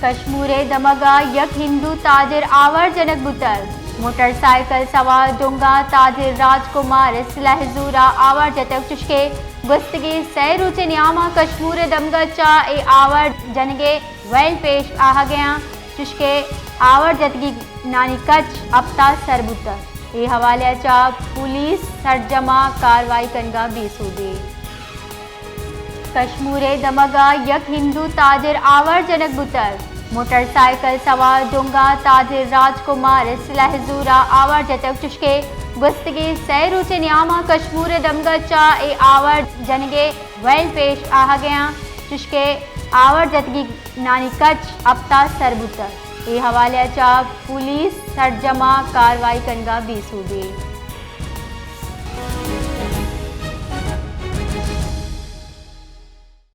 کشمور ءِ دمگ ءَ یک ہندو تاجر آوار جنگ بوتگ۔ موٹر سائیکل سوار ڈونگا تاجر راج کمار ءِ سلاہ زور ءَ آوار جتگ، چشکہ گوستگیں سئے روچ ءِ نیام ءَ کشمور ءِ دمگ ءَ چہ اے آوار جنگ ءِ ویل پیش آہگ ءَ آں، چشکہ آوار جتگینانی کچ ہپتاد سر بوتگ۔ اے حوالہ ءَ چہ پولیس سرجم ءَ کاروائی کنگ ءَ بے سوبی۔ کشمور ءِ دمگ ءَ یک ہندو تاجر آوار جنگ بوتگ۔ موٹر سائیکل سوار ڈونگا تاجر راج کمار ءِ سلاہ زور ءَ آوار جتگ، چشکہ گوستگیں سئے روچ ءِ نیام ءَ کشمور ءِ دمگ ءَ چہ اے آوار جنگ ءِ ویل پیش آہگ ءَ آں، چشکہ آوار جتگینانی کچ ہپتاد سر بوتگ۔ اے حوالہ ءَ چہ پولیس سرجم ءَ کاروائی کنگ ءَ بے سوبی۔